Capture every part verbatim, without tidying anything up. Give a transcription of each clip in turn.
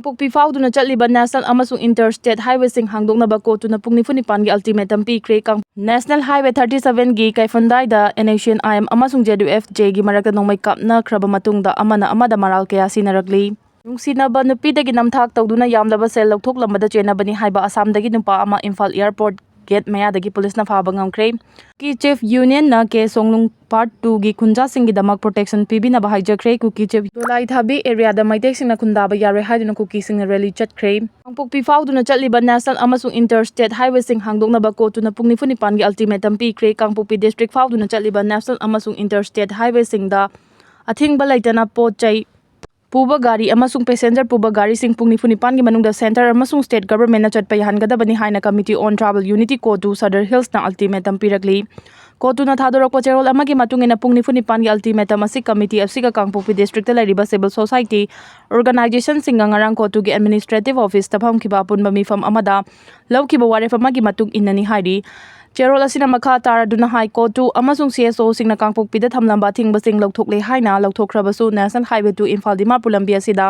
ꯀꯥꯡꯄꯣꯛꯄꯤ ꯐꯥꯎꯗꯨꯅ ꯆꯠꯂꯤꯕ ꯅꯦꯁꯅꯦꯜ ꯑꯃꯁꯨꯡ ꯏꯟꯇꯔ ꯁ꯭ꯇꯦꯠ ꯍꯥꯏꯋꯦꯁꯤꯡ ꯍꯥꯡꯗꯣꯛꯅꯕ ꯀꯣꯔꯠꯇꯨꯅ ꯄꯨꯡ ꯅꯤꯐꯨ ꯅꯤꯄꯥꯟꯒꯤ ꯑꯜꯇꯤꯃꯦꯇꯝ ꯄꯤꯈ꯭ꯔꯦ꯫ ꯀꯥꯡ-, ꯅꯦꯁꯅꯦꯜ ꯍꯥꯏꯋꯦ ꯊꯥꯔꯇꯤ ꯁꯚꯦꯟꯒꯤ ꯀꯩꯐꯟꯗꯥꯏꯗ N S N I M ꯑꯃꯁꯨꯡ ꯖꯦ ꯗꯨ ꯑꯦꯐ ꯖꯦꯒꯤ ꯃꯔꯛꯇ ꯅꯣꯡꯃꯩ ꯀꯥꯞꯅꯈ꯭ꯔꯕ ꯃꯇꯨꯡꯗ ꯑꯃꯅ ꯑꯃꯗ ꯃꯔꯥꯜ ꯀꯌꯥ ꯁꯤꯟꯅꯔꯛꯂꯤ꯫ ꯅꯨꯡꯁꯤꯅꯕ ꯅꯨꯄꯤꯗꯒꯤ ꯅꯝꯊꯥꯛ ꯇꯧꯗꯨꯅ ꯌꯥꯝꯂꯕ ꯁꯦꯜ ꯂꯧꯊꯣꯛꯂꯝꯕꯗ ꯆꯦꯟꯅꯕꯅꯤ ꯍꯥꯏꯕ ꯑꯁꯥꯝꯗꯒꯤ ꯅꯨꯄꯥ ꯑꯃ ꯏꯝꯐꯥꯜ ꯑꯦꯌꯔꯄꯣꯔꯠ ꯒꯦꯠ ꯃꯌꯥꯗꯒꯤ ꯄꯨꯂꯤꯁꯅ ꯐꯥꯕ ꯉꯝꯈ꯭ꯔꯦ꯫ ꯀꯨꯀꯤ ꯆꯤꯐ ꯌꯨꯅꯤꯌꯟꯅ ꯀꯦ ꯁꯣꯡꯅꯨꯡ ꯄꯥꯔꯠ ꯇꯨꯒꯤ ꯈꯨꯟꯖꯥꯁꯤꯡꯒꯤꯗꯃꯛ ꯄ꯭ꯔꯣꯇꯦꯛꯁꯟ ꯄꯤꯕꯤꯅꯕ ꯍꯥꯏꯖꯈ꯭ꯔꯦ꯫ ꯀꯨꯀꯤ ꯆꯤꯐ ꯗꯣꯂꯥꯏꯊꯥꯕꯤ ꯑꯦꯔꯤꯌꯥꯗ ꯃꯩꯇꯩꯁꯤꯡꯅ ꯈꯨꯟꯗꯥꯕ ꯌꯥꯔꯣꯏ ꯍꯥꯏꯗꯨꯅ ꯀꯨꯀꯤꯁꯤꯡꯅ ꯔꯦꯂꯤ ꯆꯠꯈ꯭ꯔꯦ꯫ ꯀꯥꯡꯄꯣꯛꯄꯤ ꯐꯥꯎꯗꯨꯅ ꯆꯠꯂꯤꯕ ꯅꯦꯁꯅꯦꯜ ꯑꯃꯁꯨꯡ ꯏꯟꯇꯔ ꯁ꯭ꯇꯦꯠ ꯍꯥꯏꯋꯦꯁꯤꯡ ꯍꯥꯡꯗꯣꯛꯅꯕ ꯀꯣꯔꯠꯇꯨꯅ ꯄꯨꯡ ꯅꯤꯐꯨ ꯅꯤꯄꯥꯟꯒꯤ ꯑꯜꯇꯤꯃꯦꯇꯝ ꯄꯤꯈ꯭ꯔꯦ꯫ ꯀꯥꯡꯄꯣꯛꯄꯤ ꯗꯤꯁꯇ꯭ꯔꯤꯛ ꯐꯥꯎꯗꯨꯅ ꯆꯠꯂꯤꯕ ꯅꯦꯁꯅꯦꯜ ꯑꯃꯁꯨꯡ ꯏꯟꯇꯔ ꯁ꯭ꯇꯦꯠ ꯍꯥꯏꯋꯦꯁꯤꯡꯗ ꯑꯊꯤꯡꯕ ꯂꯩꯇꯅ ꯄꯣꯠ ꯆꯩ ꯄꯨꯕ ꯒꯥꯔꯤ ꯑꯃꯁꯨꯡ ꯄꯦꯁꯦꯟꯖꯔ ꯄꯨꯕ ꯒꯥꯔꯤꯁꯤꯡ ꯄꯨꯡ ꯅꯤꯐꯨ ꯅꯤꯄꯥꯟꯒꯤ ꯃꯅꯨꯡꯗ ꯁꯦꯟꯇꯔ ꯑꯃꯁꯨꯡ ꯁ꯭ꯇꯦꯠ ꯒꯚꯔꯟꯃꯦꯟꯠꯅ ꯆꯠꯄ ꯌꯥꯍꯟꯒꯗꯕꯅꯤ ꯍꯥꯏꯅ Committee on Tribal Unity ꯀꯣꯔꯠꯇꯨ Sadar ꯍꯤꯜꯁꯅ ꯑꯜꯇꯤꯃꯦꯇꯝ ꯄꯤꯔꯛꯂꯤ꯫ ꯀꯣꯔꯠꯇꯨꯅ ꯊꯥꯗꯣꯔꯛꯄ ꯆꯦꯔꯣꯜ ꯑꯃꯒꯤ ꯃꯇꯨꯡ ꯏꯟꯅ, ꯄꯨꯡ ꯅꯤꯐꯨ ꯅꯤꯄꯥꯟꯒꯤ ꯑꯜꯇꯤꯃꯦꯇꯝ ꯑꯁꯤ ꯀꯃꯤꯇꯤ ꯑꯁꯤꯒ ꯀꯥꯡꯄꯣꯛꯄꯤ ꯗꯤꯁꯇ꯭ꯔꯤꯛꯇ ꯂꯩꯔꯤꯕ ꯁꯤꯚꯤꯜ ꯁꯣꯁꯥꯏꯇꯤ ꯑꯣꯔꯒꯅꯥꯏꯖꯦꯁꯟꯁꯤꯡꯒ ꯉꯔꯥꯡ ꯀꯣꯔꯠꯇꯨꯒꯤ ꯑꯦꯗꯃꯤꯅꯤꯁꯇ꯭ꯔꯦꯇꯤꯚ ꯑꯣꯐꯤꯁꯇ ꯐꯝꯈꯤꯕ ꯑꯄꯨꯟꯕ ꯃꯤꯐꯝ ꯑꯃꯗ ꯂꯧꯈꯤꯕ ꯋꯥꯔꯦꯞ ꯑꯃꯒꯤ ꯃꯇꯨꯡ ꯏꯟꯅꯅꯤ ꯍꯥꯏꯔꯤ꯫ ꯆꯦꯔꯣꯜ ꯑꯁꯤꯅ ꯃꯈꯥ ꯇꯥꯔꯗꯨꯅ ꯍꯥꯏ, ꯀꯣꯔꯠꯇꯨ ꯑꯃꯁꯨꯡ ꯁꯤ ꯑꯦꯁ ꯑꯣꯁꯤꯡꯅ ꯀꯥꯡꯄꯣꯛꯄꯤꯗ ꯊꯝꯂꯝꯕ ꯑꯊꯤꯡꯕꯁꯤꯡ ꯂꯧꯊꯣꯛꯂꯦ ꯍꯥꯏꯅ ꯂꯧꯊꯣꯛꯈ꯭ꯔꯕꯁꯨ, national highway two Imphal Dimapur ꯂꯝꯕꯤ ꯑꯁꯤꯗ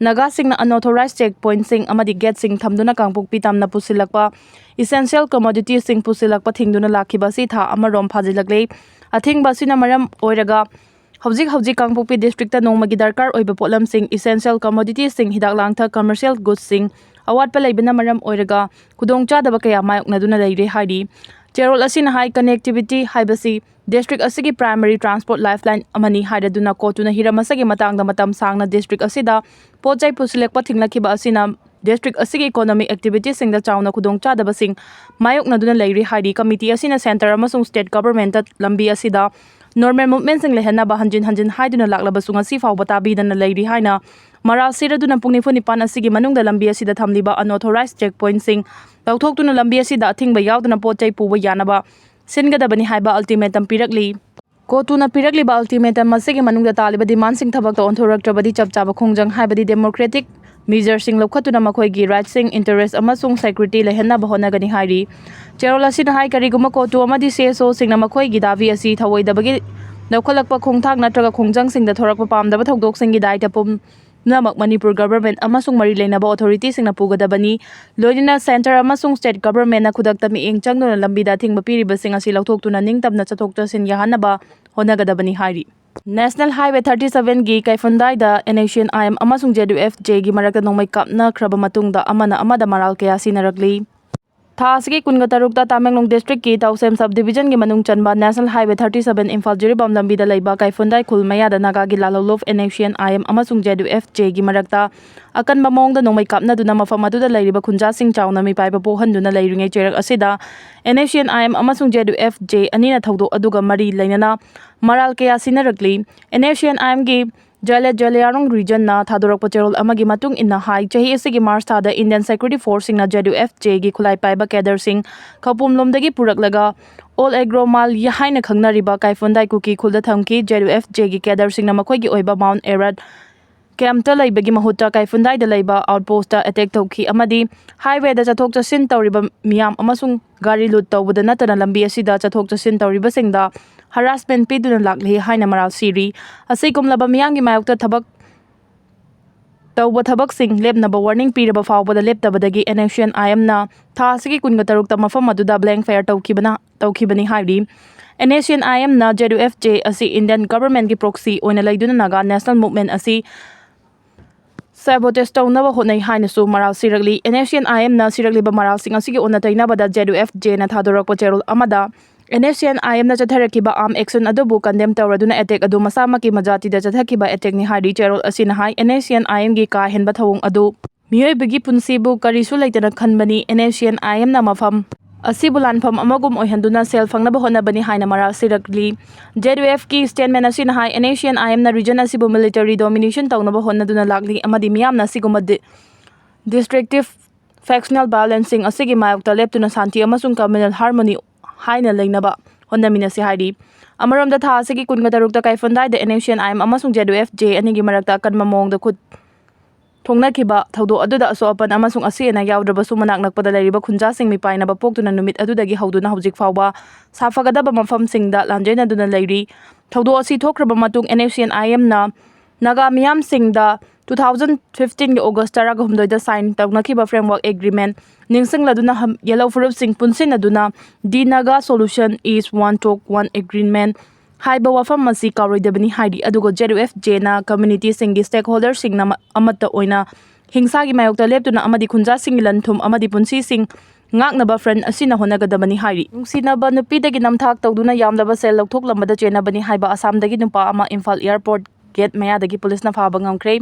ꯅꯥꯒꯥꯁꯤꯡꯅ unauthorized check pointꯁꯤꯡ ꯑꯃꯗꯤ ꯒꯦꯠꯁꯤꯡ ꯊꯝꯗꯨꯅ ꯀꯥꯡꯄꯣꯛꯄꯤ ꯇꯝꯅ ꯄꯨꯁꯤꯜꯂꯛꯄ essential commoditiesꯁꯤꯡ ꯄꯨꯁꯤꯜꯂꯛꯄ ꯊꯤꯡꯗꯨꯅ ꯂꯥꯛꯈꯤꯕ ꯑꯁꯤ ꯊꯥ ꯑꯃꯔꯣꯝ ꯐꯥꯖꯤꯜꯂꯛꯂꯦ꯫ ꯑꯊꯤꯡꯕ ꯑꯁꯤꯅ ꯃꯔꯝ ꯑꯣꯏꯔꯒ ꯍꯧꯖꯤꯛ ꯍꯧꯖꯤꯛ ꯀꯥꯡꯄꯣꯛꯄꯤ ꯗꯤꯁꯇ꯭ꯔꯤꯛꯇ ꯅꯣꯡꯃꯒꯤ ꯗꯔꯀꯥꯔ ꯑꯣꯏꯕ ꯄꯣꯠꯂꯝꯁꯤꯡ, essential commoditiesꯁꯤꯡ, ꯍꯤꯗꯥꯛ ꯂꯥꯡꯊꯛ, commercial goodsꯁꯤꯡ ꯑꯋꯥꯠꯄ ꯂꯩꯕꯅ ꯃꯔꯝ ꯑꯣꯏꯔꯒ ꯈꯨꯗꯣꯡꯆꯥꯗꯕ ꯀꯌꯥ ꯃꯥꯌꯣꯛꯅꯗꯨꯅ ꯂꯩꯔꯦ ꯍꯥꯏꯔꯤ꯫ ꯆꯦꯔꯣꯜ ꯑꯁꯤꯅ ꯍꯥꯏ, connectivity ꯍꯥꯏꯕꯁꯤ ꯗꯤꯁꯇ꯭ꯔꯤꯛ ꯑꯁꯤꯒꯤ primary transport lifeline ꯑꯃꯅꯤ ꯍꯥꯏꯔꯗꯨꯅ, ꯀꯣꯔꯠꯇꯨꯅ ꯍꯤꯔꯝ ꯑꯁꯤꯒꯤ ꯃꯇꯥꯡꯗ ꯃꯇꯝ ꯁꯥꯡꯅ ꯗꯤꯁꯇ꯭ꯔꯤꯛ ꯑꯁꯤꯗ ꯄꯣꯠ ꯆꯩ ꯄꯨꯁꯤꯜꯂꯛꯄ ꯊꯤꯡꯂꯛꯈꯤꯕ ꯑꯁꯤꯅ ꯗꯤꯁꯇ꯭ꯔꯤꯛ ꯑꯁꯤꯒꯤ economic activitiesꯁꯤꯡꯗ ꯆꯥꯎꯅ ꯈꯨꯗꯣꯡꯆꯥꯗꯕꯁꯤꯡ ꯃꯥꯌꯣꯛꯅꯗꯨꯅ ꯂꯩꯔꯤ ꯍꯥꯏꯔꯤ꯫ ꯀꯃꯤꯇꯤ ꯑꯁꯤꯅ ꯁꯦꯟꯇꯔ ꯑꯃꯁꯨꯡ ꯁ꯭ꯇꯦꯠ ꯒꯚꯔꯟꯃꯦꯟꯠꯇ ꯂꯝꯕꯤ ꯑꯁꯤꯗ ꯅꯣꯔꯃꯦꯜ ꯃꯨꯚꯃꯦꯟꯠꯁꯤꯡ ꯂꯩꯍꯟꯅꯕ ꯍꯟꯖꯤꯟ ꯍꯟꯖꯤꯟ ꯍꯥꯏꯗꯨꯅ ꯂꯥꯛꯂꯕꯁꯨ, ꯉꯁꯤ ꯐꯥꯎꯕ ꯇꯥꯕꯤꯗꯅ ꯂꯩꯔꯤ ꯍꯥꯏꯅ ꯃꯔꯥꯜ ꯁꯤꯔꯗꯨꯅ ꯄꯨꯡ ꯅꯤꯐꯨ ꯅꯤꯄꯥꯟ ꯑꯁꯤꯒꯤ ꯃꯅꯨꯡꯗ ꯂꯝꯕꯤ ꯑꯁꯤꯗ ꯊꯝꯂꯤꯕ unauthorized check pointꯁꯤꯡ ꯂꯧꯊꯣꯛꯇꯨꯅ ꯂꯝꯕꯤ ꯑꯁꯤꯗ ꯑꯊꯤꯡꯕ ꯌꯥꯎꯗꯅ ꯄꯣꯠ ꯆꯩ ꯄꯨꯕ ꯌꯥꯅꯕ ꯁꯤꯟꯒꯗꯕꯅꯤ ꯍꯥꯏꯕ ꯑꯜꯇꯤꯃꯦꯇꯝ ꯄꯤꯔꯛꯂꯤ꯫ ꯀꯣꯔꯠꯇꯨꯅ ꯄꯤꯔꯛꯂꯤꯕ ꯑꯜꯇꯤꯃꯦꯇꯝ ꯑꯁꯤꯒꯤ ꯃꯅꯨꯡꯗ ꯇꯥꯜꯂꯤꯕ ꯗꯤꯃꯥꯟꯁꯤꯡ ꯊꯕꯛꯇ ꯑꯣꯟꯊꯣꯔꯛꯇ꯭ꯔꯕꯗꯤ ꯆꯞ ꯆꯥꯕ ꯈꯣꯡꯖꯪ, ꯍꯥꯏꯕꯗꯤ democratic measureꯁꯤꯡ ꯂꯧꯈꯠꯇꯨꯅ ꯃꯈꯣꯏꯒꯤ rightꯁꯤꯡ, interest ꯑꯃꯁꯨꯡ security ꯂꯩꯍꯟꯅꯕ ꯍꯣꯠꯅꯒꯅꯤ ꯍꯥꯏꯔꯤ꯫ ꯆꯦꯔꯣꯜ ꯑꯁꯤꯅ ꯍꯥꯏ, ꯀꯔꯤꯒꯨꯝꯕ ꯀꯣꯔꯠꯇꯨ ꯑꯃꯗꯤ ꯁꯤ ꯑꯦꯁ ꯑꯣꯁꯤꯡꯅ ꯃꯈꯣꯏꯒꯤ ꯗꯥꯕꯤ ꯑꯁꯤ ꯊꯧꯑꯣꯏꯗꯕꯒꯤ ꯂꯧꯈꯠꯂꯛꯄ ꯈꯣꯡꯊꯥꯡ ꯅꯠꯇ꯭ꯔꯒ ꯈꯣꯡꯖꯪꯁꯤꯡꯗ ꯊꯣꯔꯛꯄ ꯄꯥꯝꯗꯕ ꯊꯧꯗꯣꯛꯁꯤꯡꯒꯤ ꯗꯥꯏꯇ ꯄꯨꯝ-, ꯄꯨꯝꯅꯃꯛ ꯃꯅꯤꯄꯨꯔ ꯒꯚꯔꯟꯃꯦꯟꯠ ꯑꯃꯁꯨꯡ ꯃꯔꯤ ꯂꯩꯅꯕ ꯑꯣꯊꯣꯔꯤꯇꯤꯁꯤꯡꯅ ꯄꯨꯒꯗꯕꯅꯤ꯫ ꯂꯣꯏꯅꯅ ꯁꯦꯟꯇꯔ ꯑꯃꯁꯨꯡ ꯁ꯭ꯇꯦꯠ ꯒꯚꯔꯟꯃꯦꯟꯠꯅ ꯈꯨꯗꯛꯇ ꯃꯤꯠꯌꯦꯡ ꯆꯪꯗꯨꯅ ꯂꯝꯕꯤꯗ ꯑꯊꯤꯡꯕ ꯄꯤꯔꯤꯕꯁꯤꯡ ꯑꯁꯤ ꯂꯧꯊꯣꯛꯇꯨꯅ ꯅꯤꯡꯇꯝꯅ ꯆꯠꯊꯣꯛ ꯆꯠꯁꯤꯟ ꯌꯥꯍꯟꯅꯕ ꯍꯣꯠꯅꯒꯗꯕꯅꯤ ꯍꯥꯏꯔꯤ꯫ ꯅꯦꯁꯅꯦꯜ ꯍꯥꯏꯋꯦ ꯊꯥꯔꯇꯤ ꯁꯚꯦꯟꯒꯤ ꯀꯩꯐꯨꯟꯗꯥꯏꯗ NSCN-IM ꯑꯃꯁꯨꯡ ZUF-J-ꯒꯤ ꯃꯔꯛꯇ ꯅꯣꯡꯃꯩ ꯀꯥꯞꯅꯈ꯭ꯔꯕ ꯃꯇꯨꯡꯗ ꯑꯃꯅ ꯑꯃꯗ ꯃꯔꯥꯜ ꯀꯌꯥ ꯁꯤꯟꯅꯔꯛꯂꯤ꯫ ꯊꯥ ꯑꯁꯤꯒꯤ ꯀꯨꯟꯒ ꯇꯔꯨꯛꯇ ꯇꯥꯃꯦꯡꯂꯣꯡ ꯗꯤꯁꯇ꯭ꯔꯤꯛꯀꯤ ꯇꯥꯎꯁꯦꯝ ꯁꯕ ꯗꯤꯕꯤꯖꯟꯒꯤ ꯃꯅꯨꯡ ꯆꯟꯕ national highway thirty seven Imphal Jiribam ꯂꯝꯕꯤꯗ ꯂꯩꯕ ꯀꯩꯐꯨꯟꯗꯥꯏ ꯈꯨꯜ ꯃꯌꯥꯗ ꯅꯥꯒꯥꯒꯤ ꯂꯥꯂꯣꯂꯨꯞ NSCN-IM ꯑꯃꯁꯨꯡ ZUF-J-ꯒꯤ ꯃꯔꯛꯇ ꯑꯀꯟꯕ ꯃꯑꯣꯡꯗ ꯅꯣꯡꯃꯩ ꯀꯥꯞꯅꯗꯨꯅ ꯃꯐꯝ ꯑꯗꯨꯗ ꯂꯩꯔꯤꯕ ꯈꯨꯟꯖꯥꯁꯤꯡ ꯆꯥꯎꯅ ꯃꯤꯄꯥꯏꯕ ꯄꯣꯛꯍꯟꯗꯨꯅ ꯂꯩꯔꯤꯉꯩ ꯆꯩꯔꯛ ꯑꯁꯤꯗ NSCN-IM ꯑꯃꯁꯨꯡ ZUF-J ꯑꯅꯤꯅ ꯊꯧꯗꯣꯛ ꯑꯗꯨꯒ ꯃꯔꯤ ꯂꯩꯅꯅ ꯃꯔꯥꯜ ꯀꯌꯥ ꯁꯤꯟꯅꯔꯛꯂꯤ꯫ NSCN-IM-ꯒꯤ ꯖꯥꯏꯂꯦꯠ ꯖꯥꯏꯂꯤꯌꯥꯔꯣꯡ ꯔꯤꯖꯟꯅ ꯊꯥꯗꯣꯔꯛꯄ ꯆꯦꯔꯣꯜ ꯑꯃꯒꯤ ꯃꯇꯨꯡ ꯏꯟꯅ ꯍꯥꯏ, ꯆꯍꯤ ꯑꯁꯤꯒꯤ ꯃꯥꯔꯆ ꯊꯥꯗ ꯏꯟꯗꯤꯌꯟ ꯁꯦꯀ꯭ꯌꯨꯔꯤꯇꯤ ꯐꯣꯔꯁꯁꯤꯡꯅ ZUF-J-ꯒꯤ ꯈꯨꯠꯂꯥꯏ ꯄꯥꯏꯕ ꯀꯦꯗꯔꯁꯤꯡ ꯈꯧꯄꯨꯝꯂꯣꯝꯗꯒꯤ ꯄꯨꯔꯛꯂꯒ ꯑꯣꯜ ꯑꯦꯒ꯭ꯔꯣ ꯃꯥꯜ ꯍꯥꯏꯅ ꯈꯪꯅꯔꯤꯕ ꯀꯩꯐꯨꯟꯗꯥꯏ ꯀꯨꯀꯤ ꯈꯨꯜꯗ ꯊꯝꯈꯤ꯫ ZUF-J-ꯒꯤ ꯀꯦꯗꯔꯁꯤꯡꯅ ꯃꯈꯣꯏꯒꯤ ꯑꯣꯏꯕ ꯃꯥꯎꯟꯠ ꯑꯦꯔꯥꯠ ꯀꯦꯝꯞꯇ ꯂꯩꯕꯒꯤ ꯃꯍꯨꯠꯇ ꯀꯩꯐꯨꯟꯗꯥꯏꯗ ꯂꯩꯕ ꯑꯥꯎꯠꯄꯣꯁꯇ ꯑꯦꯇꯦꯛ ꯇꯧꯈꯤ ꯑꯃꯗꯤ ꯍꯥꯏꯋꯦꯗ ꯆꯠꯊꯣꯛ ꯆꯠꯁꯤꯟ ꯇꯧꯔꯤꯕ ꯃꯤꯌꯥꯝ ꯑꯃꯁꯨꯡ ꯒꯥꯔꯤ ꯂꯨꯠ ꯇꯧꯕꯗ ꯅꯠꯇꯅ ꯂꯝꯕꯤ ꯑꯁꯤꯗ ꯆꯠꯊꯣꯛ ꯆꯠꯁꯤꯟ ꯇꯧꯔꯤꯕꯁꯤꯡꯗ ꯍꯔꯥꯁꯃꯦꯟ ꯄꯤꯗꯨꯅ ꯂꯥꯛꯂꯤ ꯍꯥꯏꯅ ꯃꯔꯥꯜ ꯁꯤꯔꯤ꯫ ꯑꯁꯤꯒꯨꯝꯂꯕ ꯃꯤꯌꯥꯝꯒꯤ ꯃꯥꯌꯣꯛꯇ ꯊꯕꯛ ꯇꯧꯕ ꯊꯕꯛꯁꯤꯡ ꯂꯦꯞꯅꯕ ꯋꯥꯔꯅꯤꯡ ꯄꯤꯔꯕ ꯐꯥꯎꯕꯗ ꯂꯦꯞꯇꯕꯗꯒꯤ NSCN-IM-ꯅ ꯊꯥ ꯑꯁꯤꯒꯤ ꯀꯨꯟꯒ ꯇꯔꯨꯛꯇ ꯃꯐꯝ ꯑꯗꯨꯗ ꯕ꯭ꯂꯦꯡ ꯐꯥꯌꯔ ꯇꯧꯈꯤꯕꯅ ꯇꯧꯈꯤꯕꯅꯤ ꯍꯥꯏꯔꯤ꯫ NSCN-IM-ꯅ ZUF-J ꯑꯁꯤ ꯏꯟꯗꯤꯌꯟ ꯒꯚꯔꯟꯃꯦꯟꯠꯀꯤ ꯄ꯭ꯔꯣꯛꯁꯤ ꯑꯣꯏꯅ ꯂꯩꯗꯨꯅ ꯅꯥꯒꯥ ꯅꯦꯁꯅꯦꯜ ꯃꯨꯚꯃꯦꯟꯠ ꯑꯁꯤ ꯁꯦꯕꯣꯇꯦꯖ ꯇꯧꯅꯕ ꯍꯣꯠꯅꯩ ꯍꯥꯏꯅꯁꯨ ꯃꯔꯥꯜ ꯁꯤꯔꯛꯂꯤ꯫ NSCN-IM-ꯅ ꯁꯤꯔꯛꯂꯤꯕ ꯃꯔꯥꯜꯁꯤꯡ ꯑꯁꯤꯒꯤ ꯑꯣꯟꯅ ꯇꯩꯅꯕꯗ ZUF-J-ꯅ ꯊꯥꯗꯣꯔꯛꯄ ꯆꯦꯔꯣꯜ ꯑꯃꯗ NSCN-IM-ꯅ ꯆꯠꯊꯔꯛꯈꯤꯕ ꯑꯥꯔꯝ ꯑꯦꯛꯁꯟ ꯑꯗꯨꯕꯨ ꯀꯟꯗꯦꯝ ꯇꯧꯔꯗꯨꯅ ꯑꯦꯇꯦꯛ ꯑꯗꯨ ꯃꯁꯥꯃꯛꯀꯤ ꯃꯖꯥꯇꯤꯗ ꯆꯠꯊꯈꯤꯕ ꯑꯦꯇꯦꯛꯅꯤ ꯍꯥꯏꯔꯤ꯫ ꯆꯦꯔꯣꯜ ꯑꯁꯤꯅ ꯍꯥꯏ, NSCN-IM-ꯒꯤ ꯀꯥ ꯍꯦꯟꯕ ꯊꯧꯑꯣꯡ ꯑꯗꯨ ꯃꯤꯑꯣꯏꯕꯒꯤ ꯄꯨꯟꯁꯤꯕꯨ ꯀꯔꯤꯁꯨ ꯂꯩꯇꯅ ꯈꯟꯕꯅꯤ꯫ NSCN-IM-ꯅ ꯃꯐꯝ ꯑꯁꯤꯕꯨ ꯂꯥꯟꯐꯝ ꯑꯃꯒꯨꯝ ꯑꯣꯏꯍꯟꯗꯨꯅ ꯁꯦꯜ ꯐꯪꯅꯕ ꯍꯣꯠꯅꯕꯅꯤ ꯍꯥꯏꯅ ꯃꯔꯥꯜ ꯁꯤꯔꯛꯂꯤ꯫ ZUF-ꯀꯤ ꯁ꯭ꯇꯦꯠꯃꯦꯟ ꯑꯁꯤꯅ ꯍꯥꯏ, NSCN-IM-ꯅ ꯔꯤꯖꯟ ꯑꯁꯤꯕꯨ ꯃꯤꯂꯤꯇꯔꯤ ꯗꯣꯃꯤꯅꯦꯁꯟ ꯇꯧꯅꯕ ꯍꯣꯠꯅꯗꯨꯅ ꯂꯥꯛꯂꯤ ꯑꯃꯗꯤ ꯃꯤꯌꯥꯝꯅ ꯑꯁꯤꯒꯨꯝꯕ ꯗꯤ-, ꯗꯤꯁꯇ꯭ꯔꯛꯇꯤꯚ ꯐꯦꯛꯁꯅꯦꯜ ꯚꯥꯏꯑꯣꯂꯦꯟꯁꯁꯤꯡ ꯑꯁꯤꯒꯤ ꯃꯥꯌꯣꯛꯇ ꯂꯦꯞꯇꯨꯅ ꯁꯥꯟꯇꯤ ꯑꯃꯁꯨꯡ ꯀꯝꯃ꯭ꯌꯨꯅꯦꯜ ꯍꯥꯔꯃꯣꯅꯤ ꯍꯥꯏꯅ ꯂꯩꯅꯕ ꯍꯣꯠꯅꯃꯤꯟꯅꯁꯤ ꯍꯥꯏꯔꯤ꯫ ꯑꯃꯔꯣꯝꯗ, ꯊꯥ ꯑꯁꯤꯒꯤ ꯀꯨꯟꯒ ꯇꯔꯨꯛꯇ ꯀꯩꯐꯨꯟꯗꯥꯏꯗ NSCN-IM ꯑꯃꯁꯨꯡ ZUF-J ꯑꯅꯤꯒꯤ ꯃꯔꯛꯇ ꯑꯀꯟꯕ ꯃꯑꯣꯡꯗ ꯈꯨꯠ ꯊꯣꯛꯅꯈꯤꯕ ꯊꯧꯗꯣꯛ ꯑꯗꯨꯗ ꯑꯁꯣꯛ ꯑꯄꯟ ꯑꯃꯁꯨꯡ ꯑꯁꯤ ꯑꯅꯥ ꯌꯥꯎꯗ꯭ꯔꯕꯁꯨ, ꯃꯅꯥꯛ ꯅꯛꯄꯗ ꯂꯩꯔꯤꯕ ꯈꯨꯟꯖꯥꯁꯤꯡ ꯃꯤꯄꯥꯏꯅꯕ ꯄꯣꯛꯇꯨꯅ ꯅꯨꯃꯤꯠ ꯑꯗꯨꯗꯒꯤ ꯍꯧꯗꯨꯅ ꯍꯧꯖꯤꯛ ꯐꯥꯎꯕ ꯁꯥꯐꯒꯗꯕ ꯃꯐꯝꯁꯤꯡꯗ ꯂꯥꯟꯖꯦꯟꯅꯗꯨꯅ ꯂꯩꯔꯤ꯫ ꯊꯧꯗꯣꯛ ꯑꯁꯤ ꯊꯣꯛꯈ꯭ꯔꯕ ꯃꯇꯨꯡ, NSCN-IM-ꯅ ꯅꯥꯒꯥ ꯃꯤꯌꯥꯝꯁꯤꯡꯗ two thousand fifteen ꯒꯤ August ꯇꯔꯥꯒ ꯍꯨꯝꯗꯣꯏꯗ sign ꯇꯧꯅꯈꯤꯕ framework agreement ꯅꯤꯡꯁꯤꯡꯂꯗꯨꯅ ꯍꯝ-, ꯌꯦꯜꯍꯧ ꯐꯨꯔꯨꯞꯁꯤꯡ ꯄꯨꯟꯁꯤꯟꯅꯗꯨꯅ The Naga Solution is One Talk One Agreement ꯍꯥꯏꯕ ꯋꯥꯐꯝ ꯑꯁꯤ ꯀꯥꯎꯔꯣꯏꯗꯕꯅꯤ ꯍꯥꯏꯔꯤ꯫ ꯑꯗꯨꯒ Z U F J ꯅ community ꯁꯤꯡꯒꯤ stakeholder ꯁꯤꯡꯅ ꯃ-, ꯑꯃꯠꯇ ꯑꯣꯏꯅ ꯍꯤꯡꯁꯥꯒꯤ ꯃꯥꯌꯣꯛꯇ ꯂꯦꯞꯇꯨꯅ ꯑꯃꯗꯤ ꯈꯨꯟꯖꯥꯁꯤꯡꯒꯤ ꯂꯟ ꯊꯨꯝ ꯑꯃꯗꯤ ꯄꯨꯟꯁꯤꯁꯤꯡ ꯉꯥꯛꯅꯕ front ꯑꯁꯤꯅ ꯍꯣꯠꯅꯒꯗꯕꯅꯤ ꯍꯥꯏꯔꯤ꯫ ꯅꯨꯡꯁꯤꯅꯕ ꯅꯨꯄꯤꯗꯒꯤ ꯅꯝꯊꯥꯛ ꯇꯧꯗꯨꯅ ꯌꯥꯝꯂꯕ ꯁꯦꯜ ꯂꯧꯊꯣꯛꯂꯝꯕꯗ ꯆꯦꯟꯅꯕꯅꯤ ꯍꯥꯏꯕ ꯑꯁꯥꯝꯗꯒꯤ ꯅꯨꯄꯥ ꯑꯃ ꯏꯝꯐꯥꯜ airport gate ꯃꯌꯥꯗꯒꯤ ꯄꯨꯂꯤꯁꯅ ꯐꯥꯕ ꯉꯝꯈ꯭ꯔꯦ꯫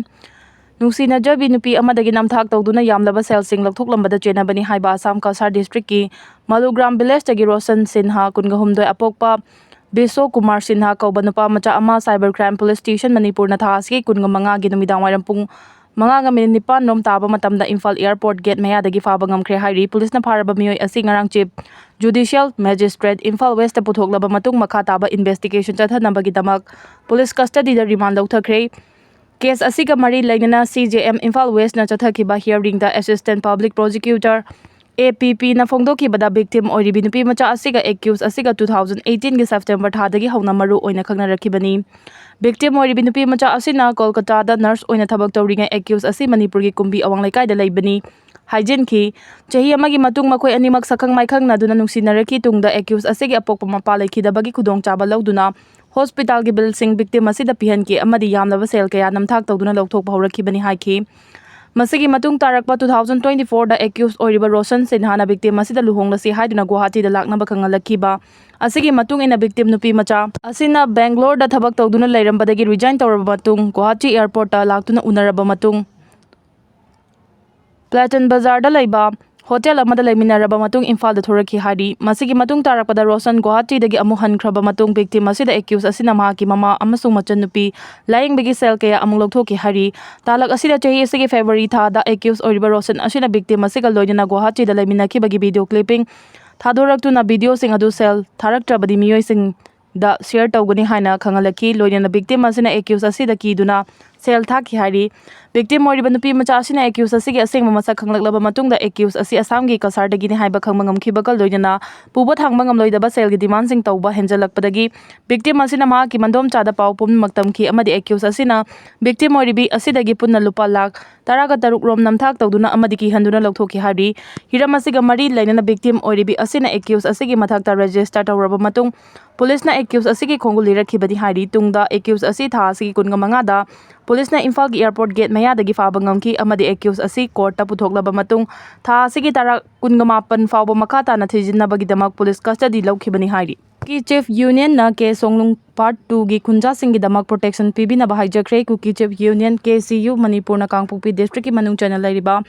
ꯅꯨꯡꯁꯤꯅꯖꯕꯤ ꯅꯨꯄꯤ ꯑꯃꯗꯒꯤ ꯅꯝꯊꯥꯛ ꯇꯧꯗꯨꯅ ꯌꯥꯝꯂꯕ ꯁꯦꯜꯁꯤꯡ ꯂꯧꯊꯣꯛꯂꯝꯕꯗ ꯆꯦꯟꯅꯕꯅꯤ ꯍꯥꯏꯕ ꯑꯁꯥꯝ ꯀꯁꯥꯔ district ꯀꯤ ꯃꯂꯨꯒ꯭ꯔꯥꯝ village ꯇꯒꯤ ꯔꯣꯁꯟ ꯁꯤꯟꯍꯥ, ꯀꯨꯟꯒ ꯍꯨꯝꯗꯣꯏ ꯑꯄꯣꯛꯄ ꯕꯤꯁꯣ ꯀꯨꯃꯥꯔ ꯁꯤꯟꯍꯥ ꯀꯧꯕ ꯅꯨꯄꯥ ꯃꯆꯥ ꯑꯃ Cyber Crime Police Station ꯃꯅꯤꯄꯨꯔꯅ ꯊꯥ ꯑꯁꯤꯒꯤ ꯀꯨꯟꯒ ꯃꯉꯥꯒꯤ ꯅꯨꯃꯤꯗꯥꯡ ꯋꯥꯏꯔꯝ ꯄꯨꯡ ꯃꯉꯥꯒ minute ꯅꯤꯄꯥꯟ ꯔꯣꯝ ꯇꯥꯕ ꯃꯇꯝꯗ ꯏꯝꯐꯥꯜ airport gate ꯃꯌꯥꯗꯒꯤ ꯐꯥꯕ ꯉꯝꯈ꯭ꯔꯦ ꯍꯥꯏꯔꯤ꯫ ꯄꯨꯂꯤꯁꯅ ꯐꯥꯔꯕ ꯃꯤꯑꯣꯏ ꯑꯁꯤ ꯉꯔꯥꯡ Chief Judicial Magistrate Imphal West ꯇ ꯄꯨꯊꯣꯛꯂꯕ ꯃꯇꯨꯡ ꯃꯈꯥ ꯇꯥꯕ investigation ꯆꯠꯊꯅꯕꯒꯤꯗꯃꯛ ꯄꯨꯂꯤꯁ custody ꯗ remand ꯂꯧꯊꯈ꯭ꯔꯦ꯫ Case ꯑꯁꯤꯒ ꯃꯔꯤ ꯂꯩꯅꯅ C J M Imphal West ꯅ ꯆꯠꯊꯈꯤꯕ hearing the Assistant Public Prosecutor, A P P ꯅ ꯐꯣꯡꯗꯣꯛꯈꯤꯕꯗ, victim ꯑꯣꯏꯔꯤꯕꯤ ꯅꯨꯄꯤ ꯃꯆꯥ ꯑꯁꯤꯒ accused ꯑꯁꯤꯒ two thousand eighteen ꯒꯤ September ꯊꯥꯗꯒꯤ ꯍꯧꯅ ꯃꯔꯨ ꯑꯣꯏꯅ ꯈꯪꯅꯔꯛꯈꯤꯕꯅꯤ꯫ Victim ꯑꯣꯏꯔꯤꯕꯤ ꯅꯨꯄꯤ ꯃꯆꯥ ꯑꯁꯤꯅ ꯀꯣꯜꯀꯇꯥꯗ nurse ꯑꯣꯏꯅ ꯊꯕꯛ ꯇꯧꯔꯤꯉꯩ accused ꯑꯁꯤ ꯃꯅꯤꯄꯨꯔꯒꯤ ꯀꯨꯝꯕꯤ ꯑꯋꯥꯡ ꯂꯩꯀꯥꯏꯗ ꯂꯩꯕꯅꯤ ꯍꯥꯏꯖꯤꯟꯈꯤ꯫ ꯆꯍꯤ ꯑꯃꯒꯤ ꯃꯇꯨꯡ ꯃꯈꯣꯏ ꯑꯅꯤꯃꯛ ꯁꯛꯈꯪ ꯃꯥꯏꯈꯪꯅꯗꯨꯅ ꯅꯨꯡꯁꯤꯅꯔꯛꯈꯤ꯫ ꯇꯨꯡꯗ accused ꯑꯁꯤꯒꯤ ꯑꯄꯣꯛꯄ ꯃꯄꯥ ꯂꯩꯈꯤꯗꯕꯒꯤ ꯈꯨꯗꯣꯡꯆꯥꯕ ꯂꯧꯗꯨꯅ hospital ꯒꯤ bill ꯁꯤꯡ victim ꯑꯁꯤꯗ ꯄꯤꯍꯟꯈꯤ ꯑꯃꯗꯤ ꯌꯥꯝꯂꯕ ꯁꯦꯜ ꯀꯌꯥ ꯅꯝꯊꯥꯛ ꯇꯧꯗꯨꯅ ꯂꯧꯊꯣꯛꯄ ꯍꯧꯔꯛꯈꯤꯕꯅꯤ ꯍꯥꯏꯈꯤ꯫ ꯃꯁꯤꯒꯤ ꯃꯇꯨꯡ ꯇꯥꯔꯛꯄ two thousand twenty four ꯗ accused ꯑꯣꯏꯔꯤꯕ ꯔꯣꯁꯟ ꯁꯤꯟꯍꯥꯅ victim ꯑꯁꯤꯗ ꯂꯨꯍꯣꯡꯂꯁꯤ ꯍꯥꯏꯗꯨꯅ ꯒꯨꯋꯥꯍꯥꯇꯤꯗ ꯂꯥꯛꯅꯕ ꯈꯪꯍꯜꯂꯛꯈꯤꯕ ꯑꯁꯤꯒꯤ ꯃꯇꯨꯡ ꯏꯟꯅ victim ꯅꯨꯄꯤ ꯃꯆꯥ ꯑꯁꯤꯅ Bangalore ꯗ ꯊꯕꯛ ꯇꯧꯗꯨꯅ ꯂꯩꯔꯝꯕꯗꯒꯤ resign ꯇꯧꯔꯕ ꯃꯇꯨꯡ ꯒꯨꯋꯥꯍꯥꯇꯤ airport ꯇ ꯂꯥꯛꯇꯨꯅ ꯎꯅꯔꯕ ꯃꯇꯨꯡ Patan Bazar ꯗ ꯂꯩꯕ hotel ꯑꯃꯗ ꯂꯩꯃꯤꯟꯅꯔꯕ ꯃꯇꯨꯡ ꯏꯝꯐꯥꯜꯗ ꯊꯣꯔꯛꯈꯤ ꯍꯥꯏꯔꯤ꯫ ꯃꯁꯤꯒꯤ ꯃꯇꯨꯡ ꯇꯥꯔꯛꯄꯗ ꯔꯣꯁꯟ ꯒꯨꯋꯥꯍꯥꯇꯤꯗꯒꯤ ꯑꯃꯨꯛ ꯍꯟꯈ꯭ꯔꯕ ꯃꯇꯨꯡ victim ꯑꯁꯤꯗ accused ꯑꯁꯤꯅ ꯃꯍꯥꯛꯀꯤ ꯃꯃꯥ ꯑꯃꯁꯨꯡ ꯃꯆꯟꯅꯨꯄꯤ ꯂꯥꯌꯦꯡꯕꯒꯤ ꯁꯦꯜ ꯀꯌꯥ ꯑꯃꯨꯛ ꯂꯧꯊꯣꯛꯈꯤ ꯍꯥꯏꯔꯤ꯫ ꯇꯥꯂꯛ ꯑꯁꯤꯗ ꯆꯍꯤ ꯑꯁꯤꯒꯤ February ꯊꯥꯗ accused ꯑꯣꯏꯔꯤꯕ ꯔꯣꯁꯟ ꯑꯁꯤꯅ victim ꯑꯁꯤꯒ ꯂꯣꯏꯅꯅ ꯒꯨꯋꯥꯍꯥꯇꯤꯗ ꯂꯩꯃꯤꯟꯅꯈꯤꯕꯒꯤ video clipping ꯊꯥꯗꯣꯔꯛꯇꯨꯅ video ꯁꯤꯡ ꯑꯗꯨ ꯁꯦꯜ ꯊꯥꯔꯛꯇ꯭ꯔꯕꯗꯤ ꯃꯤꯑꯣꯏꯁꯤꯡꯗ share ꯇꯧꯒꯅꯤ ꯍꯥꯏꯅ ꯈꯪꯍꯜꯂꯛꯈꯤ꯫ ꯂꯣꯏꯅꯅ victim ꯑꯁꯤꯅ accused ꯑꯁꯤꯗ ꯀꯤꯗꯨꯅ ꯁꯦꯜ ꯊꯥꯈꯤ ꯍꯥꯏꯔꯤ꯫ Victim ꯑꯣꯏꯔꯤꯕ ꯅꯨꯄꯤ ꯃꯆꯥ ꯑꯁꯤꯅ accused ꯑꯁꯤꯒꯤ ꯑꯁꯦꯡꯕ ꯃꯁꯛ ꯈꯪꯂꯛꯂꯕ ꯃꯇꯨꯡꯗ, accused ꯑꯁꯤ ꯑꯁꯥꯝꯒꯤ ꯀꯁꯥꯔꯗꯒꯤꯅꯤ ꯍꯥꯏꯕ ꯈꯪꯕ ꯉꯝꯈꯤꯕꯒ ꯂꯣꯏꯅꯅ ꯄꯨꯕ ꯊꯥꯡꯕ ꯉꯝꯂꯣꯏꯗꯕ ꯁꯦꯜꯒꯤ demandꯁꯤꯡ ꯇꯧꯕ ꯍꯦꯟꯖꯜꯂꯛꯄꯗꯒꯤ, victim ꯑꯁꯤꯅ ꯃꯍꯥꯛꯀꯤ ꯃꯟꯗꯣꯝꯆꯥꯗ ꯄꯥꯎ ꯄꯨꯝꯅꯃꯛ ꯇꯝꯈꯤ ꯑꯃꯗꯤ accused ꯑꯁꯤꯅ victim ꯑꯣꯏꯔꯤꯕꯤ ꯑꯁꯤꯗꯒꯤ ꯄꯨꯟꯅ ꯂꯨꯄꯥ ꯂꯥꯈ ꯇꯔꯥꯒ ꯇꯔꯨꯛ ꯔꯣꯝ ꯅꯝꯊꯥꯛ ꯇꯧꯗꯨꯅ ꯑꯃꯗꯤ ꯀꯤꯍꯟꯗꯨꯅ ꯂꯧꯊꯣꯛꯈꯤ ꯍꯥꯏꯔꯤ꯫ ꯍꯤꯔꯝ ꯑꯁꯤꯒ ꯃꯔꯤ ꯂꯩꯅꯅ victim ꯑꯣꯏꯔꯤꯕꯤ ꯑꯁꯤꯅ accused ꯑꯁꯤꯒꯤ ꯃꯊꯛꯇ register ꯇꯧꯔꯕ ꯃꯇꯨꯡ, ꯄꯨꯂꯤꯁꯅ accused ꯑꯁꯤꯒꯤ ꯈꯣꯡꯒꯨꯜ ꯂꯤꯔꯛꯈꯤꯕꯅꯤ ꯍꯥꯏꯔꯤ꯫ ꯇꯨꯡꯗ accused ꯑꯁꯤ ꯊꯥ ꯑꯁꯤꯒꯤ ꯀꯨꯟꯒ ꯃꯉꯥꯗ ꯄꯨꯂꯤꯁꯅ ꯏꯝꯐꯥꯜꯒꯤ airport gate ꯃꯌꯥꯗꯒꯤ ꯐꯥꯕ ꯉꯝꯈꯤ ꯑꯃꯗꯤ accused ꯑꯁꯤ courtꯇ ꯄꯨꯊꯣꯛꯂꯕ ꯃꯇꯨꯡ, ꯊꯥ ꯑꯁꯤꯒꯤ ꯇꯔꯥ, ꯀꯨꯟꯒ ꯃꯥꯄꯟ ꯐꯥꯎꯕ ꯃꯈꯥ ꯇꯥꯅ ꯊꯤꯖꯤꯟꯅꯕꯒꯤꯗꯃꯛ ꯄꯨꯂꯤꯁ custody ꯂꯧꯈꯤꯕꯅꯤ ꯍꯥꯏꯔꯤ꯫ ꯀꯤ Chief Unionꯅ ꯀꯦ ꯁꯣꯡꯅꯨꯡ Part Twoꯒꯤ ꯈꯨꯟꯖꯥꯁꯤꯡꯒꯤꯗꯃꯛ protection ꯄꯤꯕꯤꯅꯕ ꯍꯥꯏꯖꯈ꯭ꯔꯦ꯫ ꯀꯨꯀꯤ Chief Union, K C U, ꯃꯅꯤꯄꯨꯔꯅ ꯀꯥꯡꯄꯣꯛꯄꯤ districtꯀꯤ ꯃꯅꯨꯡ ꯆꯟꯅ ꯂꯩꯔꯤꯕ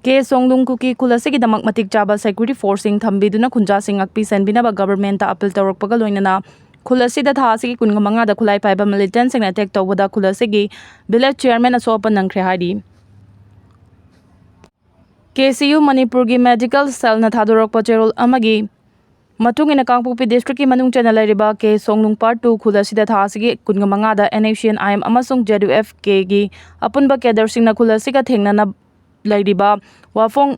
ꯀꯦ ꯁꯣꯡꯅꯨꯡ ꯀꯨꯀꯤ ꯈꯨꯜ ꯑꯁꯤꯒꯤꯗꯃꯛ ꯃꯇꯤꯛ ꯆꯥꯕ security forceꯁꯤꯡ ꯊꯝꯕꯤꯗꯨꯅ ꯈꯨꯟꯖꯥꯁꯤꯡ ꯉꯥꯛꯄꯤ ꯁꯦꯟꯕꯤꯅꯕ governmentꯇ appeal ꯇꯧꯔꯛꯄꯒ ꯂꯣꯏꯅꯅ ꯈꯨꯜ ꯑꯁꯤꯗ ꯊꯥ ꯑꯁꯤꯒꯤ ꯀꯨꯟꯒ ꯃꯉꯥꯗ ꯈꯨꯠꯂꯥꯏ ꯄꯥꯏꯕ militantꯁꯤꯡꯅ attack ꯇꯧꯕꯗ ꯈꯨꯜ ꯑꯁꯤꯒꯤ village chairman ꯑꯁꯣꯛ ꯑꯄꯟ ꯅꯪꯈ꯭ꯔꯦ ꯍꯥꯏꯔꯤ꯫ ꯀꯦ ꯁꯤ ꯌꯨ ꯃꯅꯤꯄꯨꯔꯒꯤ medical cellꯅ ꯊꯥꯗꯣꯔꯛꯄ ꯆꯦꯔꯣꯜ ꯑꯃꯒꯤ ꯃꯇꯨꯡ ꯏꯟꯅ, ꯀꯥꯡꯄꯣꯛꯄꯤ districtꯀꯤ ꯃꯅꯨꯡ ꯆꯟꯅ ꯂꯩꯔꯤꯕ ꯀꯦ ꯁꯣꯡꯅꯨꯡ Part Two ꯈꯨꯜ ꯑꯁꯤꯗ ꯊꯥ ꯑꯁꯤꯒꯤ ꯀꯨꯟꯒ ꯃꯉꯥꯗ NSCN-IM ꯑꯃꯁꯨꯡ ZUF-Kꯒꯤ ꯑꯄꯨꯟꯕ cadreꯁꯤꯡꯅ ꯈꯨꯜ ꯑꯁꯤꯒ ꯊꯦꯡꯅꯅ ꯂꯩꯔꯤꯕ ꯋꯥꯐꯣꯡ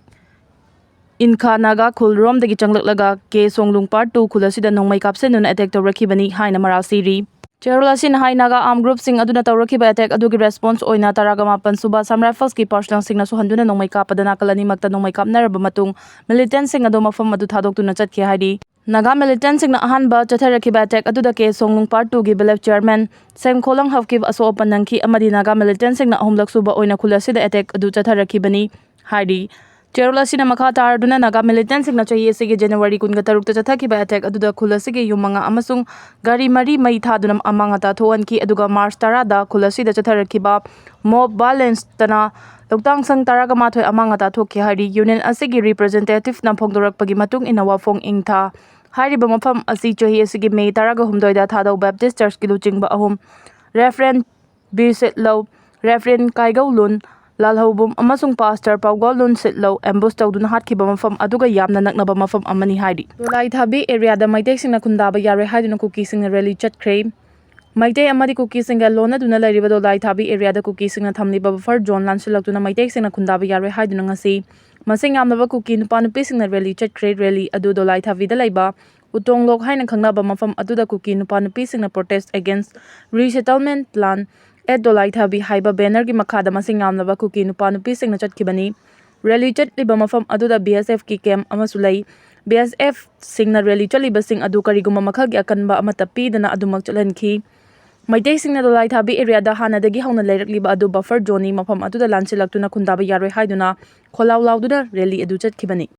ꯏꯟꯈꯥ ꯅꯥꯒꯥ ꯈꯨꯜꯔꯣꯝꯗꯒꯤ ꯆꯪꯂꯛꯂꯒ ꯀꯦ ꯁꯣꯡꯅꯨꯡ Part Two ꯈꯨꯜ ꯑꯁꯤꯗ ꯅꯣꯡꯃꯩ ꯀꯥꯞꯁꯤꯟꯗꯨꯅ attack ꯇꯧꯔꯛꯈꯤꯕꯅꯤ ꯍꯥꯏꯅ ꯃꯔꯥꯜ ꯁꯤꯔꯤ꯫ ꯆꯦꯔꯣꯜ ꯑꯁꯤꯅ ꯍꯥꯏ, ꯅꯥꯒꯥ armed groupꯁꯤꯡ ꯑꯗꯨꯅ ꯇꯧꯔꯛꯈꯤꯕ attack ꯑꯗꯨꯒꯤ response ꯑꯣꯏꯅ ꯇꯔꯥꯒ ꯃꯥꯄꯟ ꯁꯨꯕ Assam Riflesꯀꯤ personnelꯁꯤꯡꯅ ꯁꯣꯛꯍꯟꯗꯨꯅ ꯅꯣꯡꯃꯩ ꯀꯥꯞꯄꯗ ꯅꯥꯀꯜ ꯑꯅꯤꯃꯛꯇ ꯅꯣꯡꯃꯩ ꯀꯥꯞꯅꯔꯕ ꯃꯇꯨꯡ, militantꯁꯤꯡ ꯑꯗꯨ ꯃꯐꯝ ꯑꯗꯨ ꯊꯥꯗꯣꯛꯇꯨꯅ ꯆꯠꯈꯤ ꯍꯥꯏꯔꯤ꯫ ꯅꯥꯒꯥ militantꯁꯤꯡꯅ ꯑꯍꯥꯟꯕ ꯆꯠꯊꯔꯛꯈꯤꯕ attack ꯑꯗꯨꯗ ꯀꯦ ꯁꯣꯡꯅꯨꯡ Part Twoꯒꯤ village chairman ꯁꯦꯝꯈꯣꯂꯪ ꯍꯞꯀꯤꯞ ꯑꯁꯣꯛ ꯑꯄꯟ ꯅꯪꯈꯤ ꯑꯃꯗꯤ ꯅꯥꯒꯥ militantꯁꯤꯡꯅ ꯑꯍꯨꯝꯂꯛ ꯁꯨꯕ ꯑꯣꯏꯅ ꯈꯨꯜ ꯑꯁꯤꯗ attack ꯑꯗꯨ ꯆꯠꯊꯔꯛꯈꯤꯕꯅꯤ ꯍꯥꯏꯔꯤ꯫ ꯆꯦꯔꯣꯜ ꯑꯁꯤꯅ ꯃꯈꯥ ꯇꯥꯔꯗꯨꯅ ꯅꯥꯒꯥ militantꯁꯤꯡꯅ ꯆꯍꯤ ꯑꯁꯤꯒꯤ January ꯀꯨꯟꯒ ꯇꯔꯨꯛꯇ ꯆꯠꯊꯈꯤꯕ attack ꯑꯗꯨꯗ ꯈꯨꯜ ꯑꯁꯤꯒꯤ ꯌꯨꯝ ꯃꯉꯥ ꯑꯃꯁꯨꯡ ꯒꯥꯔꯤ ꯃꯔꯤ ꯃꯩ ꯊꯥꯗꯨꯅ ꯑꯃꯥꯡ ꯑꯇꯥ ꯊꯣꯛꯍꯟꯈꯤ, ꯑꯗꯨꯒ March ꯇꯔꯥꯗ ꯈꯨꯜ ꯑꯁꯤꯗ ꯆꯠꯊꯔꯛꯈꯤꯕ mob violenceꯇꯅ ꯂꯧꯇꯥꯡꯁꯪ ꯇꯔꯥꯒ ꯃꯥꯊꯣꯏ ꯑꯃꯥꯡ ꯑꯇꯥ ꯊꯣꯛꯈꯤ ꯍꯥꯏꯔꯤ꯫ Union ꯑꯁꯤꯒꯤ representativeꯅ ꯐꯣꯡꯗꯣꯔꯛꯄꯒꯤ ꯃꯇꯨꯡ ꯏꯟꯅ, ꯋꯥꯐꯣꯡ ꯏꯪꯊꯥ ꯍꯥꯏꯔꯤꯕ ꯃꯐꯝ ꯑꯁꯤ ꯆꯍꯤ ꯑꯁꯤꯒꯤ May ꯇꯔꯥꯒ ꯍꯨꯝꯗꯣꯏꯗ ꯊꯥꯗꯧ Baptist Churchꯀꯤ ꯂꯨꯆꯤꯡꯕ ꯑꯍꯨꯝ, Reverend ꯕꯤꯔ ꯁꯤꯠꯂꯧ, Reverend ꯀꯥꯏꯒꯧꯂꯨꯟ ꯂꯥꯜꯍꯧꯕꯝ ꯑꯃꯁꯨꯡ Pastor ꯄꯥꯎꯒꯜꯂꯨꯟ ꯁꯤꯠꯂꯧ ambush ꯇꯧꯗꯨꯅ ꯍꯥꯠꯈꯤꯕ ꯃꯐꯝ ꯑꯗꯨꯒ ꯌꯥꯝꯅ ꯅꯛꯅꯕ ꯃꯐꯝ ꯑꯃꯅꯤ ꯍꯥꯏꯔꯤ꯫ ꯗꯣꯂꯥꯏ ꯊꯥꯕꯤ areaꯗ ꯃꯩꯇꯩꯁꯤꯡꯅ ꯈꯨꯟꯗꯥꯕ ꯌꯥꯔꯣꯏ ꯍꯥꯏꯗꯨꯅ ꯀꯨꯀꯤꯁꯤꯡꯅ rally ꯆꯠꯈ꯭ꯔꯦ꯫ ꯃꯩꯇꯩ ꯑꯃꯗꯤ ꯀꯨꯀꯤꯁꯤꯡꯒ ꯂꯣꯟꯅꯗꯨꯅ ꯂꯩꯔꯤꯕ ꯗꯣꯂꯥꯏꯊꯥꯕꯤ ꯑꯦꯔꯤꯌꯥꯗ ꯀꯨꯀꯤꯁꯤꯡꯅ ꯊꯝꯂꯤꯕ ꯕꯐꯔ ꯖꯣꯟ ꯂꯥꯟꯁꯤꯜꯂꯛꯇꯨꯅ ꯃꯩꯇꯩꯁꯤꯡꯅ ꯈꯨꯟꯗꯥꯕ ꯌꯥꯔꯣꯏ ꯍꯥꯏꯗꯨꯅ ꯉꯁꯤ ꯃꯁꯤꯡ ꯌꯥꯝꯂꯕ ꯀꯨꯀꯤ ꯅꯨꯄꯥ ꯅꯨꯄꯤꯁꯤꯡꯅ ꯔꯦꯂꯤ ꯆꯠꯈ꯭ꯔꯦ꯫ ꯔꯦꯂꯤ ꯑꯗꯨ ꯗꯣꯂꯥꯏꯊꯥꯕꯤꯗ ꯂꯩꯕ ꯎꯇꯣꯡꯂꯣꯛ ꯍꯥꯏꯅ ꯈꯪꯅꯕ ꯃꯐꯝ ꯑꯗꯨꯗ ꯀꯨꯀꯤ ꯅꯨꯄꯥ ꯅꯨꯄꯤꯁꯤꯡꯅ Protest Against Resettlement Plan at ꯗꯣꯂꯥꯏꯊꯥꯕꯤ ꯍꯥꯏꯕ ꯕꯦꯅꯔꯒꯤ ꯃꯈꯥꯗ ꯃꯁꯤꯡ ꯌꯥꯝꯂꯕ ꯀꯨꯀꯤ ꯅꯨꯄꯥ ꯅꯨꯄꯤꯁꯤꯡꯅ ꯆꯠꯈꯤꯕꯅꯤ꯫ ꯔꯦꯂꯤ ꯆꯠꯂꯤꯕ ꯃꯐꯝ ꯑꯗꯨꯗ ꯕꯤ ꯑꯦꯁ ꯑꯦꯐꯀꯤ ꯀꯦꯝꯞ ꯑꯃꯁꯨ ꯂꯩ꯫ ꯕꯤ ꯑꯦꯁ ꯑꯦꯐꯁꯤꯡꯅ ꯔꯦꯂꯤ ꯆꯠꯂꯤꯕꯁꯤꯡ ꯑꯗꯨ ꯀꯔꯤꯒꯨꯝꯕ ꯃꯈꯜꯒꯤ ꯑꯀꯟꯕ ꯑꯃꯠꯇ ꯄꯤꯗꯅ ꯑꯗꯨꯃꯛ ꯆꯠꯍꯟꯈꯤ꯫ ꯃꯩꯇꯩꯁꯤꯡꯅ ꯗꯣꯂꯥꯏꯊꯥꯕꯤ ꯑꯦꯔꯤꯌꯥꯗ ꯍꯥꯟꯅꯗꯒꯤ ꯍꯧꯅ ꯂꯩꯔꯛꯂꯤꯕ ꯑꯗꯨ ꯕꯐꯔ ꯖꯣꯟꯅꯤ, ꯃꯐꯝ ꯑꯗꯨꯗ ꯂꯥꯟꯁꯤꯜꯂꯛꯇꯨꯅ ꯈꯨꯟꯗꯥꯕ ꯌꯥꯔꯣꯏ ꯍꯥꯏꯗꯨꯅ ꯈꯣꯜꯂꯥꯎ ꯂꯥꯎꯗꯨꯅ ꯔꯦꯂꯤ ꯑꯗꯨ ꯆꯠꯈꯤꯕꯅꯤ꯫